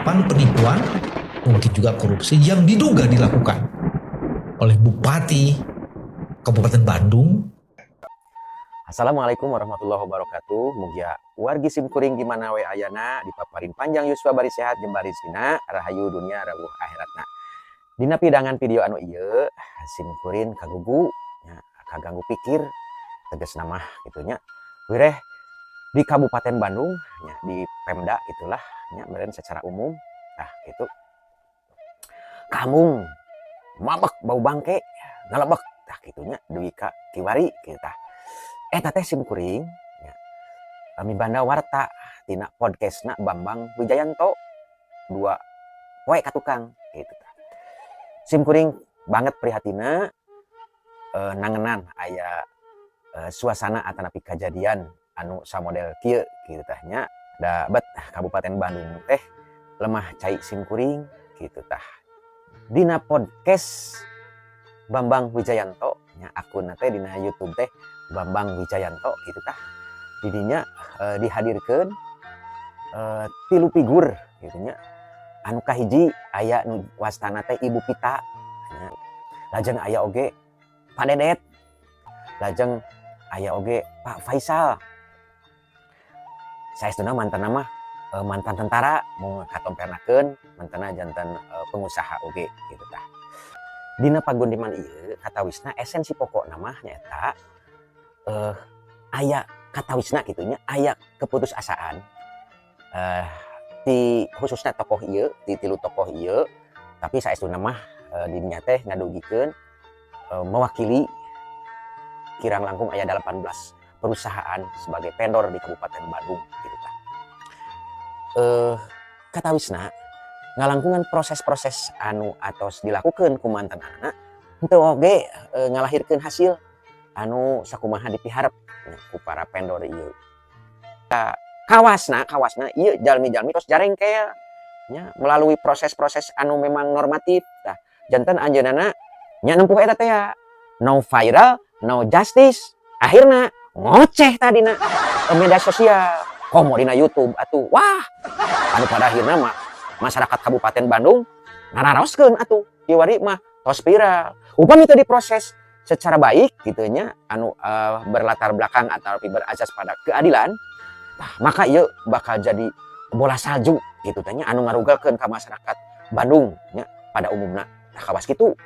Penggelapan, penipuan, mungkin juga korupsi yang diduga dilakukan oleh Bupati Kabupaten Bandung. Assalamualaikum warahmatullahi wabarakatuh. Mugia wargi simkuring di mana we ayana dipaparin panjang yuswa, bari sehat, jembar rezekina, rahayu dunia rawuh akhiratna. Dina pidangan video anu ieu simkuring kagugu nya, kaganggu pikir tegasna mah gitu nya. Wireh di Kabupaten Bandung nya, di Pemda itulah nya meureun secara umum. Nah, gitu. Kampung mabek bau bangke ngalebek tah kitu nya dugi ka kiwari kitu tah. Eta teh simkuring nya mibanda warta tina podcastna Bambang Wijayanto 2 poe ka tukang gitu tah. Simkuring banget prihatina nangenan aya suasana atanapi kajadian anu samodel kieu kitu tah nya. Da bet Kabupaten Bandung teh lemah cai simkuring gitu tah. Dina podcast Bambang Wijayanto nya, akunna teh dina YouTube teh Bambang Wijayanto gitu tah. Didinya dihadirkeun tilu figur gitu nya. Anu kahiji aya nu wastana teh Ibu Pita nya. Lajeng aya oge Pak Dedet. Lajeng aya oge Pak Faisal. Saestuna mantanna mah mantan tentara, mau katompernakeun mantanna janten pengusaha oge gitu tah. Dina pagundiman ieu katawisna esensi pokokna mah nyaeta aya katawisna kitu nya, aya keputusasaan ti khususna tokoh ieu, ti tilu tokoh ieu, tapi saestuna mah didinya teh ngadugikeun mewakili kirang langkung aya 18 perusahaan sebagai vendor di Kabupaten Bandung gitu tah. Katawisna ngalangkungan proses-proses anu atos dilakukan ku mantan anak henteu oge ngalahirkeun hasil anu sakumaha dipiharep ku para vendor ieu. Kawasna kawasna ieu jalmi-jalmi tos jarengkel nya melalui proses-proses anu memang normatif tah, janten anjeunna nya nempuh eta teh ya, no viral no justice. Akhirna ngoceh tadina media sosial, komo dina YouTube atuh. Wah, anu pada akhirna mah masyarakat Kabupaten Bandung nararoskeun atuh, kiwari mah tos viral. Upami teu diproses secara baik gitu nya, anu berlatar belakang atau berazas pada keadilan tah, maka ieu bakal jadi bola salju gitu tah nya, anu ngarugelkeun ka masyarakat Bandung nya pada umumna. Tah, kawas kitu.